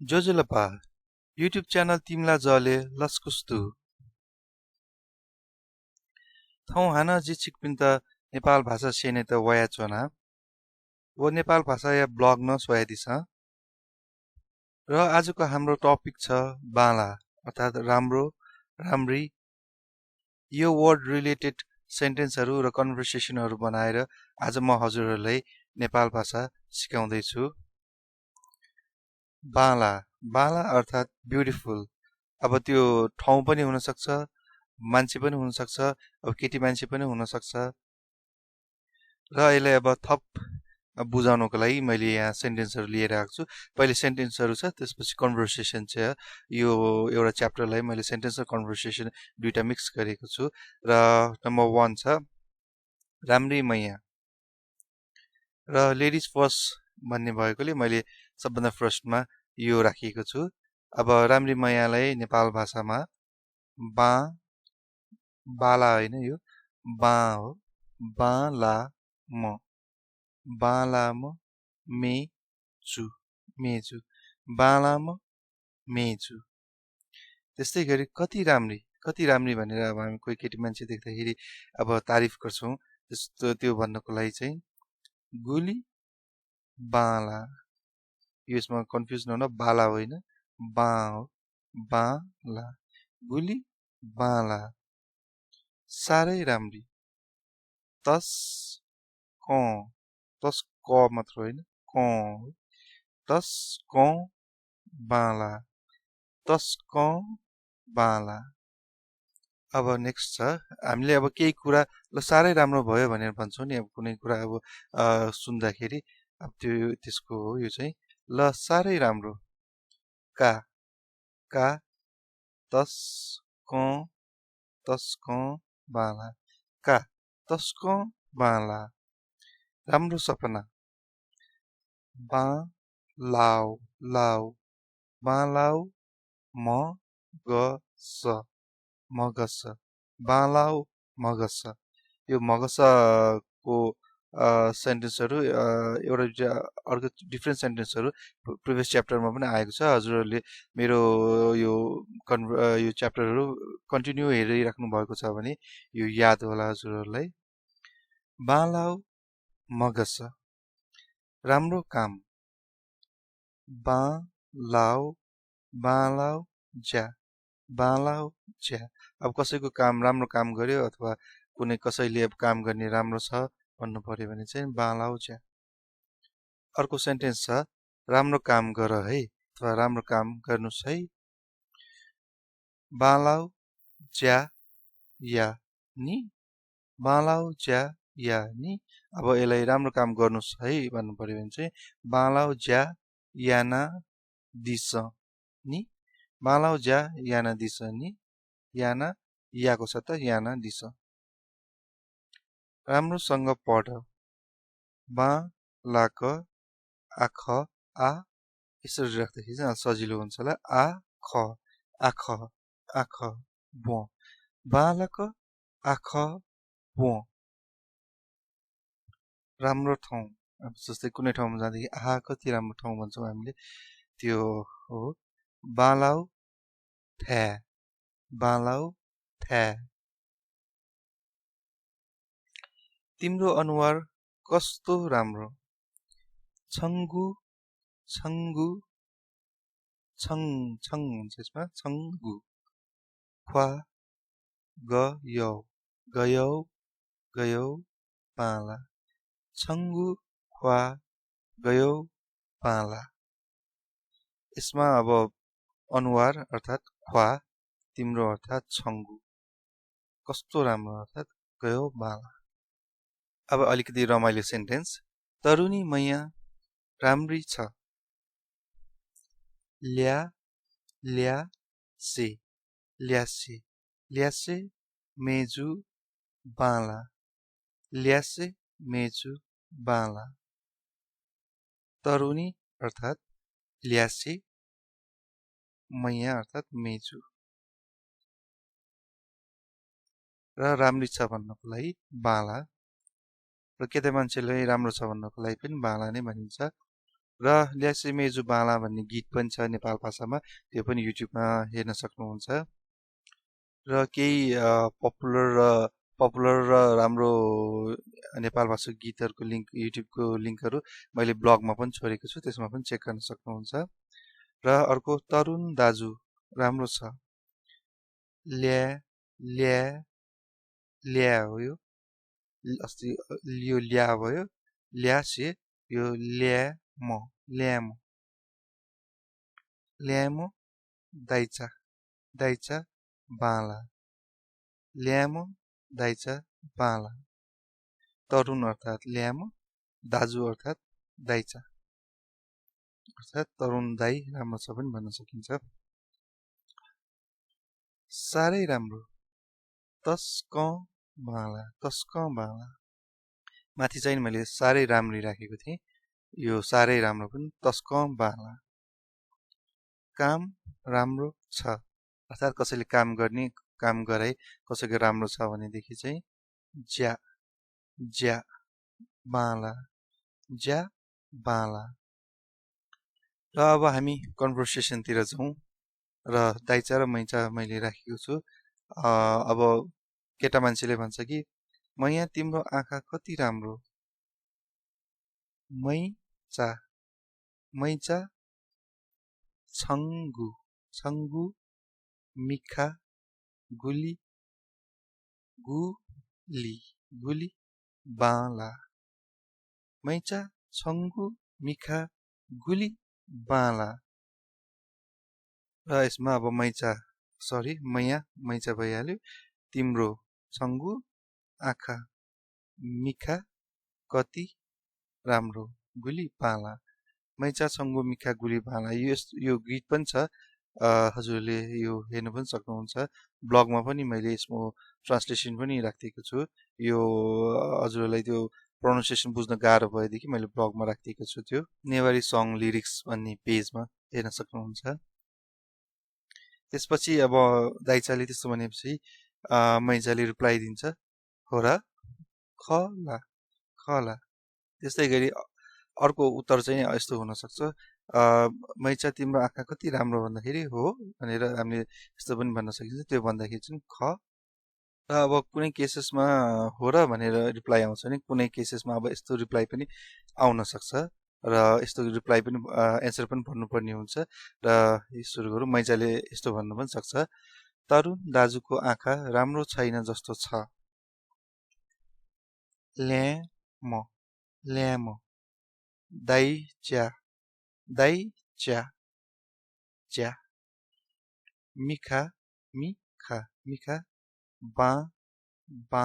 जोजुलपा YouTube channel तिमला जले लस्कुस्तु थौ हान जिचिक पिन्त नेपाल भाषा सेने त वया चोना वो नेपाल भाषा या ब्लग न सोया दिस र आजको हाम्रो टपिक छ बाला अर्थात राम्रो राम्री यो वर्ड रिलेटेड सेन्टेन्सहरू र कन्भर्सेसनहरू बनाएर आज म हजुरहरूलाई नेपाल भाषा सिकाउँदै छु बाला बाला अर्थात ब्युटिफुल अब त्यो ठाउँ पनि हुन सक्छ मान्छे पनि हुन सक्छ अब केटी मान्छे पनि हुन सक्छ र यसलाई अब थप बुझाउनको लागि मैले यहाँ सेन्टेन्सहरू लिएर आएको छु पहिले सेन्टेन्सहरू छ त्यसपछि कन्भर्सेसन छ यो एउटा च्याप्टरलाई मैले सेन्टेन्स र कन्भर्सेसन दुईटा मिक्स गरेको छु र नम्बर 1 छ राम्री मैया र लेडिज फर्स्ट भन्ने भएकोले मैले सबभन्दा फर्स्टमा यो राखिएको छु अब राम्री मैयालाई नेपाल भाषामा बा बाला होइन यो बा हो बाला म बालाम मेचु मेचु बालाम मेचु त्यस्तै गरी कति राम्री भनेर अब हामी कोही केटी मान्छे देख्दाखेरि अब तारिफ गर्छौं त्यस्तो त्यो भन्नको लागि चाहिँ गुली बाला यसमा कन्फ्युज नहुन बाला होइन बा हो बाला गुली बाला सारै राम्री तस तस क मात्र होइन क तस क बाला तस क बाला अब नेक्स्ट छ हामीले अब केही कुरा ल साह्रै राम्रो भयो भनेर भन्छौँ नि अब कुनै कुरा अब सुन्दाखेरि अब त्यो त्यसको हो यो चाहिँ ल साह्रै राम्रो का का तस क बाला का तस क बाला राम्रो सपना बा लाउ लाउ बा लाउ म ग स मगस बालाउ मगस यो मगसको सेन्टेन्सहरू एउटा अर्को डिफ्रेन्ट सेन्टेन्सहरू प्रिभियस च्याप्टरमा पनि आएको छ हजुरहरूले मेरो यो यो च्याप्टरहरू कन्टिन्यू हेरिराख्नु भएको छ भने यो याद होला हजुरहरूलाई बालाउ मगस राम्रो काम बालाउ ज्या अब कसैको काम राम्रो काम गर्यो अथवा कुनै कसैले अब काम गर्ने राम्रो छ भन्नु पर्यो भने चाहिँ बालाउ ज्या अर्को सेन्टेन्स छ राम्रो काम गर है अथवा राम्रो काम गर्नुस् है बालाउ ज्या या नि बालाउ ज्या या नि अब यसलाई राम्रो काम गर्नुस् है भन्नु पर्यो भने चाहिँ बालाउ ज्या याना दिस नि बालाउ ज्या याना दिस नि याना याको साथ याना दिस राम्रोसँग पढ बा लाक आख आ यसरी राख्दाखेरि चाहिँ सजिलो हुन्छ होला आ ख आख आख बो बालक आख बो राम्रो ठाउँ अब जस्तै कुनै ठाउँमा जाँदाखेरि आहा कति राम्रो ठाउँ भन्छौँ हामीले त्यो हो बालाउ थ्या तिम्रो अनुहार कस्तो राम्रो छङ्गु छङ हुन्छ यसमा छङ्गु ख्वा गयौ पाला छङ्गु ख्वा गयौ पाला यसमा अब अनुहार अर्थात् ख्वा तिम्रो अर्थात् छङ्गु कस्तो राम्रो अर्थात् गयो बाला अब अलिकति रमाइलो सेन्टेन्स तरुनी मैया राम्री छ ल्यासे मेजु बाला ल्यासे मेजु बाला तरुनी अर्थात् ल्यासे मैया अर्थात् मेजु र राम्री छ भन्नको लागि बाला र केटा मान्छेलाई राम्रो छ भन्नको लागि पनि बाला नै भनिन्छ र ल्यासे मेजु बाला भन्ने गीत पनि छ नेपाल भाषामा, त्यो पनि युट्युबमा हेर्न सक्नुहुन्छ। र केही पपुलर र राम्रो नेपाल भाषाको गीतहरूको लिङ्क, युट्युबको लिङ्कहरू मैले ब्लगमा पनि छोडेको छु, त्यसमा पनि चेक गर्न सक्नुहुन्छ। र अर्को तरुण दाजु राम्रो छ, ल्या ल्या ल्या हो यो, अस्ति यो ल्या भयो, ल्यासे यो ल्याम ल्याम ल्याम दाइचा दाइचा बाला, ल्याम दाइचा बाला। तरुण अर्थात् ल्याम, दाजु अर्थात् दाइचा, अर्थात् तरुण दाई राम्रो छ पनि भन्न सकिन्छ। साह्रै राम्रो, तस्क बाला तस्क बाला। माथि चाहिँ मैले साह्रै राम्री राखेको थिएँ, यो साह्रै राम्रो पनि तस्क बाला। काम राम्रो छ, अर्थात् कसैले काम गर्ने, काम गराए कसैको राम्रो छ भनेदेखि चाहिँ ज्या ज्या बाला ज्या बाला। र अब हामी कन्भर्सेसनतिर जाउँ। र दाइचा र मैचा मैले राखेको छु। अब केटा मान्छेले भन्छ कि मैया तिम्रो आँखा कति राम्रो। मैचा मैचा छङ्गु छङ्गु मिखा गुली गुली गुली बाला। मैचा छङ्गु मिखा गुली बाला। र यसमा अब मैया मैचा भइहाल्यो, तिम्रो छङ्गु आँखा मिखा कति राम्रो गुली बाला। मैचा छङ्गु मिखा गुली बाला, यो गीत पनि छ, हजुरले यो हेर्नु पनि सक्नुहुन्छ। ब्लगमा पनि मैले यसको ट्रान्सलेसन पनि राखिदिएको छु। यो हजुरलाई त्यो प्रोनाउन्सिएसन बुझ्न गाह्रो भएदेखि मैले ब्लगमा राखिदिएको छु, त्यो नेवारी सङ लिरिक्स भन्ने पेजमा हेर्न सक्नुहुन्छ। त्यसपछि अब दाइचाले त्यस्तो भनेपछि मैचाले रिप्लाई दिन्छ, हो र, खला खला। त्यस्तै गरी अर्को उत्तर चाहिँ यस्तो हुनसक्छ, मैचा तिम्रो आँखा कति राम्रो भन्दाखेरि हो भनेर हामीले यस्तो पनि भन्न सकिन्छ, त्यो भन्दाखेरि चाहिँ ख। र अब कुनै केसेसमा हो र भनेर रिप्लाई आउँछ भने कुनै केसेसमा अब यस्तो रिप्लाई पनि आउन सक्छ, र यस्तो रिप्लाई पनि एन्सर पनि भन्नुपर्ने हुन्छ। र सुरु गरौँ, मैचाले यस्तो भन्नु पनि सक्छ, तरुण दाजुको आँखा राम्रो छैन जस्तो छ। ल्याम ल्याम दाइच्या दाइच्या च्या मिखा मिखा मिखा बा बा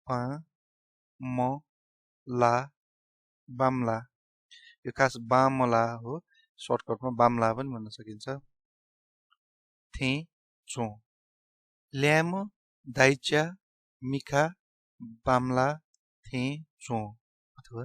बा म ला बामला। यो खास बामला हो, सर्टकटमा बामला पनि भन्न सकिन्छ। थे चो ल्याम दाइच्या मिखा बामला थे चो, अथवा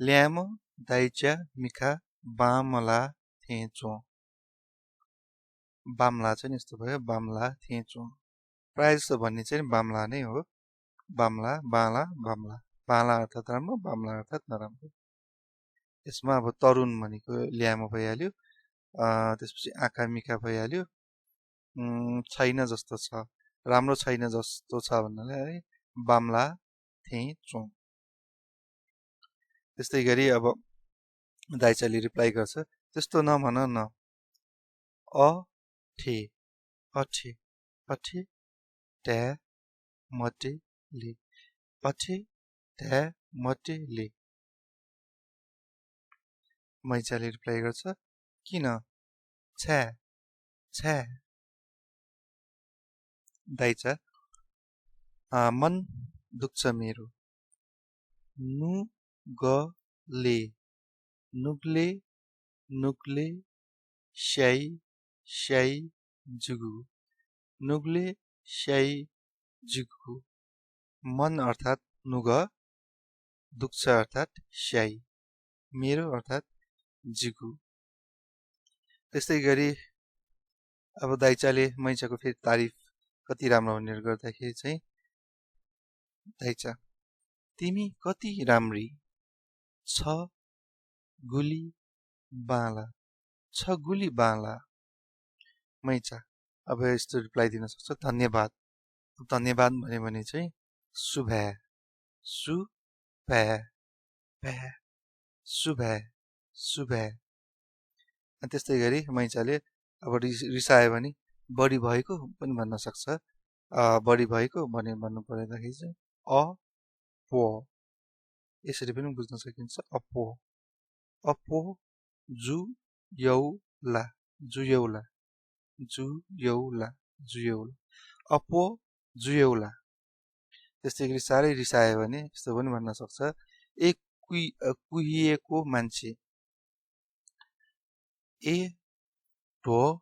ल्याम दाइच्या मिखा बामला थे चो। बामला चाहिँ यस्तो भयो, बामला थे चो। प्रायः जस्तो भन्ने चाहिँ बामला नै हो, बामला बाला बामला। बाला अर्थात् राम्रो, बामला अर्थात् नराम्रो। यसमा अब तरुण भनेको ल्यामो भइहाल्यो, त्यसपछि आँखा मिखा भइहाल्यो, छैन जस्तो छ, राम्रो छैन जस्तो छ भन्नाले बामला थे चो। त्यस्तै गरी अब दाइचाले रिप्लाई गर्छ, त्यस्तो नभन न, अठे अठे अठे ट्या मटे ले, अठे ट्या मटे ले। मैचाले रिप्लाई गर्छ, किन, छ्या छ्या। दाइचा, मन दुख्छ मेरो, नुगले नुग्ले नुग्ले स्याइ स्याइ जुगु, नुग्ले स्याइ जुगु। मन अर्थात् नुग, दुख्छ अर्थात् स्याइ, मेरो अर्थात् जुगु। त्यस्तै गरी अब दाइचाले मैचाको फेरि तारिफ कति राम्रो भनेर गर्दाखेरि चाहिँ, दाइचा, तिमी कति राम्री छ गुली बाला छ गुली बाला मैचा अब यस्तो रिप्लाई दिन सक्छ धन्यवाद धन्यवाद भन्यो भने चाहिँ सुभे सुभे भे सुभे सुभे अनि त्यस्तै गरी मैचाले अब रिसायो भने बढी भएको पनि भन्न सक्छ बढी भएको भने भन्नु पर्दाखेरि चाहिँ अपो यसरी पनि बुझ्न सकिन्छ अपो अपो जुयौला जुयौला जुयौला जुयौला अपो जुयौला त्यस्तै गरी साह्रै रिसायो भने यस्तो पनि भन्न सक्छ एक कुहिएको मान्छे ए ढोगीम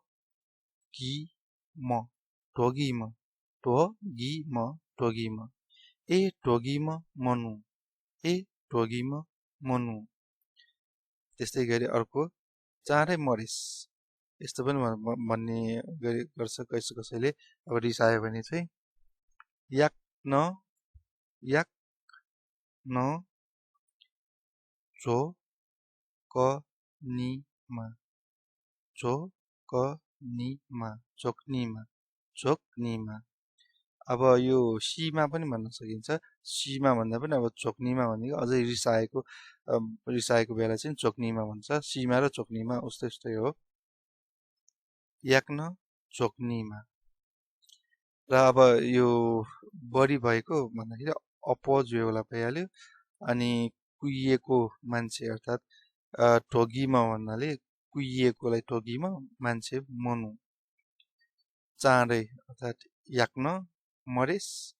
ढोगीम ढोगीम ढोगीम ए ढोगीम मनु ए ढोगीम मनु त्यस्तै गरी अर्को चाँडै मरिस यस्तो पनि भन्ने गर्छ कसैले अब रिसायो भने चाहिँ याक न झो क निमा झोकनीमा झोकनीमा अब यो सीमा पनि भन्न सकिन्छ सीमा भन्दा पनि अब चोक्नीमा भनेको अझै रिसाएको बेला चाहिँ चोक्नीमा भन्छ सीमा र चोक्नीमा उस्तै उस्तै हो याक्न चोक्नीमा र अब यो बढी भएको भन्दाखेरि अपजुएला भइहाल्यो अनि कुहिएको मान्छे अर्थात् ठोगीमा भन्नाले कुहिएकोलाई ठोगीमा मान्छे मनु चाँडै अर्थात् याक्न मरेस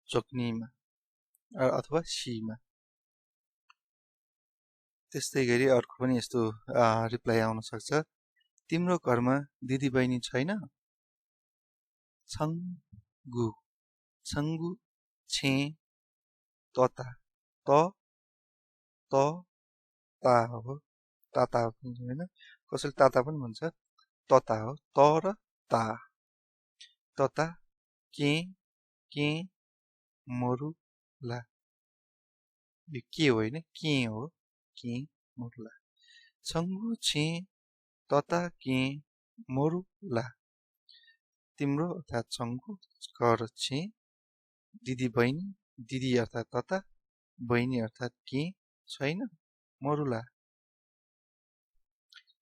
चोक्नीमा अथवा सीमा त्यस्तै गरी अर्को पनि यस्तो रिप्लाई आउन सक्छ तिम्रो घरमा दिदी बहिनी छैन छङ्गु छङ्गु छे तता ता हो ताता होइन कसैले ताता पनि भन्छ तता हो त र ता तता के मरुला यो के हो होइन के हो के मरुला छङ्गु छे तता के मरुला तिम्रो अर्थात् छङ्गु घर छे दिदी बहिनी दिदी अर्थात् तता बहिनी अर्थात् के छैन मरुला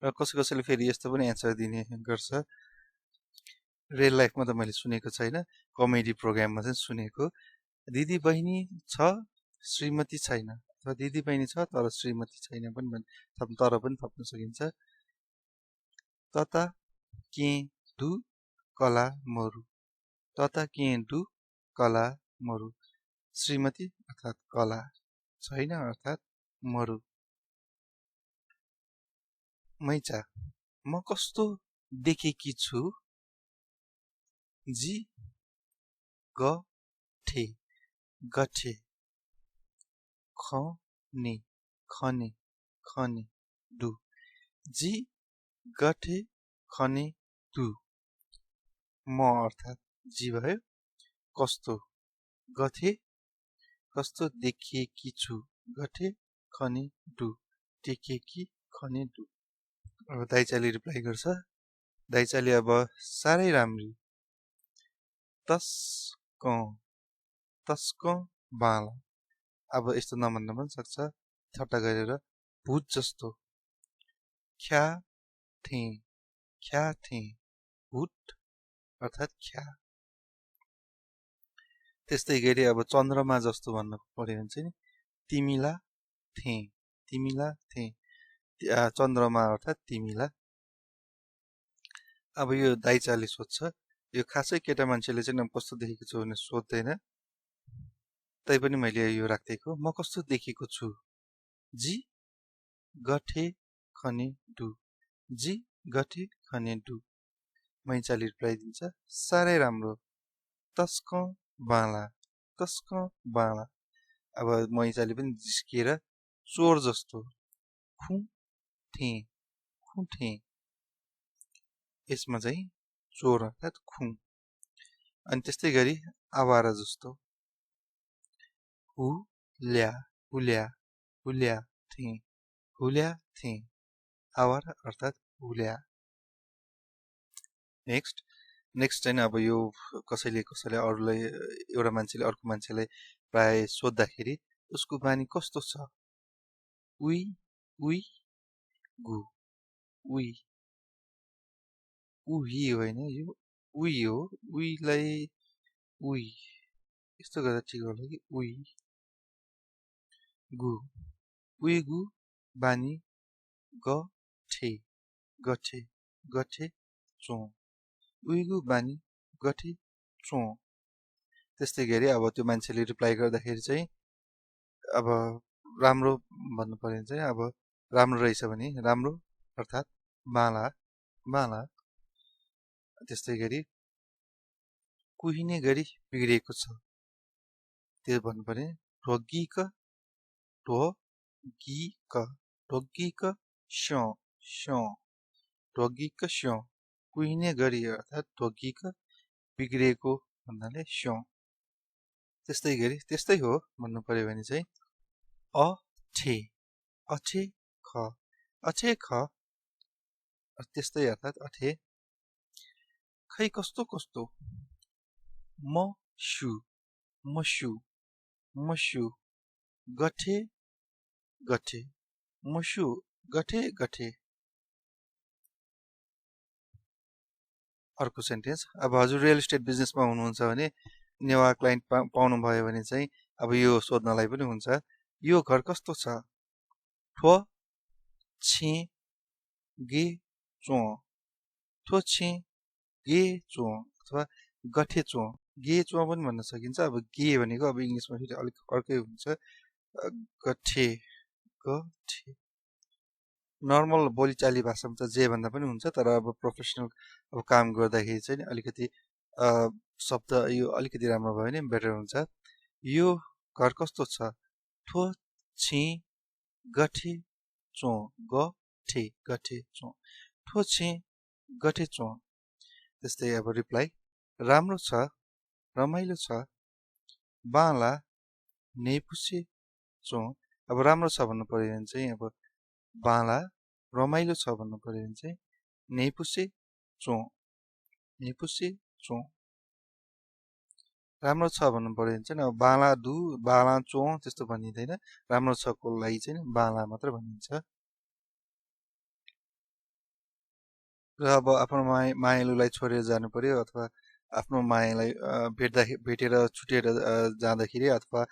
र कसैले फेरि यस्तो पनि एन्सर दिने गर्छ रियल लाइफमा त मैले सुनेको छैन कमेडी प्रोग्राममा चाहिँ सुनेको दिदी बहिनी छ श्रीमती छैन अथवा दिदी बहिनी छ तर श्रीमती छैन पनि तर पनि थप्न सकिन्छ तता के दु कला मरु तता के दु कला मरु श्रीमती अर्थात् कला छैन अर्थात् मरु मैचा म कस्तो देखेकी छु जी गठे गठे खने खने खने दु जी गठे खने दु म अर्थात् जी भयो कस्तो गठे कस्तो देखेकी छु गठे खने दु देखेकी खने दु अब दाइचाले रिप्लाई गर्छ दाइचाले अब साह्रै राम्री तस्क बाला अब यस्तो नभन्न पनि सक्छ ठट्टा गरेर भूत जस्तो ख्या थे भूत अर्थात् ख्या त्यस्तै गरी अब चन्द्रमा जस्तो भन्नु पर्यो भने चाहिँ तिमीला थे चन्द्रमा अर्थात् तिमीला अब यो दाइचाले सोध्छ यो खासै केटा मान्छेले चाहिँ कस्तो देखेको छु भने सोध्दैन तैपनि मैले यो राखिदिएको म कस्तो देखेको छु जी गठे खने दु जी गठे खने दु मैचाले रिप्लाई दिन्छ साह्रै राम्रो तस्क बाला अब मैचाले पनि जिस्किएर चोर जस्तो खुथे यसमा चाहिँ चोर अर्थात् खुङ अनि त्यस्तै गरी आवारा जस्तो हुल्या थे हुल्या थिएँ आवार अर्थात् हुल्या नेक्स्ट चाहिँ अब यो कसैले अरूलाई एउटा मान्छेले अर्को मान्छेलाई प्राय सोद्धाखेरि उसको बानी कस्तो छ उइ उइ गु उइ उही होइन यो उइ हो उइलाई उइ यस्तो गर्दा ठिक होला कि उइ गु उइ गु बानी गठे गठे गठे चो उइ गु बानी गठे चो त्यस्तै गरी अब त्यो मान्छेले रिप्लाई गर्दाखेरि चाहिँ अब राम्रो भन्नु पर्यो भने चाहिँ अब राम्रो रहेछ भने राम्रो अर्थात् बाला बाला त्यस्तै गरी कुहिने गरी बिग्रिएको छ त्यो भन्नु पर्यो ढोगिक ढोगिक ढोगिक स्यो स्यो ढोगिक स्यो कुहिने गरी अर्थात् ढोगिक बिग्रिएको भन्नाले स्यो त्यस्तै गरी त्यस्तै हो भन्नु पर्यो भने चाहिँ अठे अठे ख त्यस्तै अर्थात् अठे खै कस्तो कस्तो मसु मसु मसु गठे गठे मसु गठे गठे अर्को सेन्टेन्स अब हजुर रियल इस्टेट बिजनेसमा हुनुहुन्छ भने नेवा क्लाइन्ट पाउनु भयो भने चाहिँ अब यो सोध्नलाई पनि हुन्छ यो घर कस्तो छ ठो छि गे चो ठो छि गे चो अथवा गठे चो गे चो पनि भन्न सकिन्छ अब गे भनेको अब इङ्ग्लिसमा फेरि अलिक अर्कै हुन्छ गठे गठे नर्मल बोलीचाली भाषामा त जे भन्दा पनि हुन्छ तर अब प्रोफेसनल अब काम गर्दाखेरि चाहिँ अलिकति शब्द यो अलिकति राम्रो भयो भने बेटर हुन्छ यो घर कस्तो छ ठो छि गठे चो गठे गठे चो ठो छि गठे चो त्यस्तै अब रिप्लाई राम्रो छ रमाइलो छ बाला नेपुसे चो अब राम्रो छ भन्नु पर्यो भने चाहिँ अब बाला रमाइलो छ भन्नु पर्यो भने चाहिँ नेपुसे चो नेपुसे चो राम्रो छ भन्नु पर्यो भने चाहिँ अब बाला दु बाला चो त्यस्तो भनिँदैन राम्रो छको लागि चाहिँ बाला मात्र भनिन्छ र अब आफ्नो मायालुलाई छोडेर जानु पर्यो अथवा आफ्नो मायालाई भेटेर छुटेर जाँदाखेरि अथवा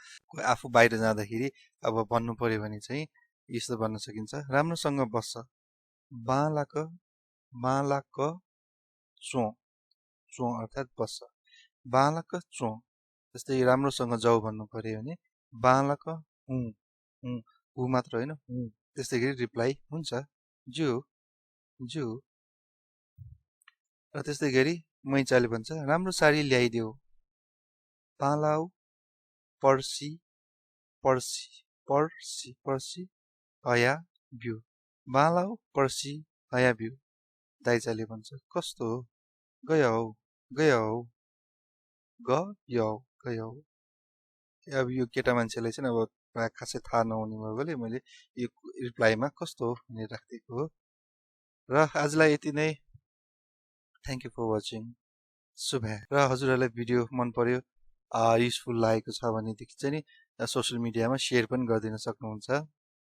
आफू बाहिर जाँदाखेरि अब भन्नु पर्यो भने चाहिँ यस्तो भन्न सकिन्छ राम्रोसँग बस्छ बालाक बालाक चो चो अर्थात् बस्छ बालक चो त्यस्तै राम्रोसँग जाऊ भन्नु पर्यो भने बालक हु मात्र होइन हु त्यस्तै गरी रिप्लाई हुन्छ जो जो र त्यस्तै गरी मैचाले भन्छ राम्रो साडी ल्याइदेऊ पालाउ पर्सी पर्सी पर्सी पर्सी हया बिउ बालाउ पर्सी हया बिउ दाइचाले भन्छ कस्तो हो गयो हौ गयो अब यो केटा मान्छेलाई चाहिँ अब प्राय खासै थाहा नहुने भएकोले मैले यो रिप्लाईमा कस्तो हो भनेर राखिदिएको हो र आजलाई यति नै थ्याङ्क यू फर वाचिङ शुभे र हजुरहरूलाई भिडियो मन पर्यो युजफुल लागेको छ भनेदेखि चाहिँ नि सोसियल मिडियामा सेयर पनि गरिदिन सक्नुहुन्छ